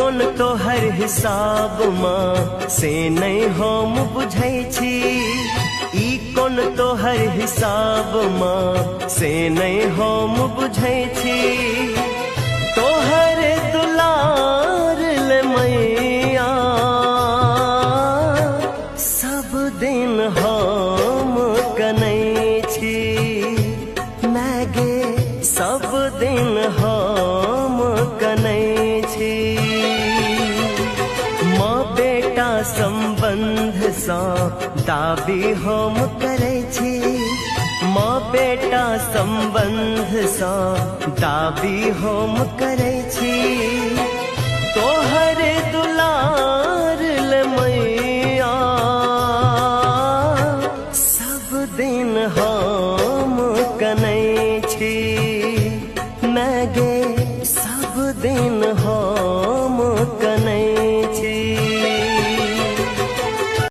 कोन तोहर हिसाब माँ से नहि हम बुझै छी। ई कोन तोहर हिसाब माँ से नहि हम बुझै छी। तोहर दुलार ले मैया सब दिन हम कनै छी। माय गे सब दिन हम कनै छी। माँ बेटा सम्बन्ध सँ दाबी हम करै छी। माँ बेटा सम्बन्ध सँ दाबी हम करै छी।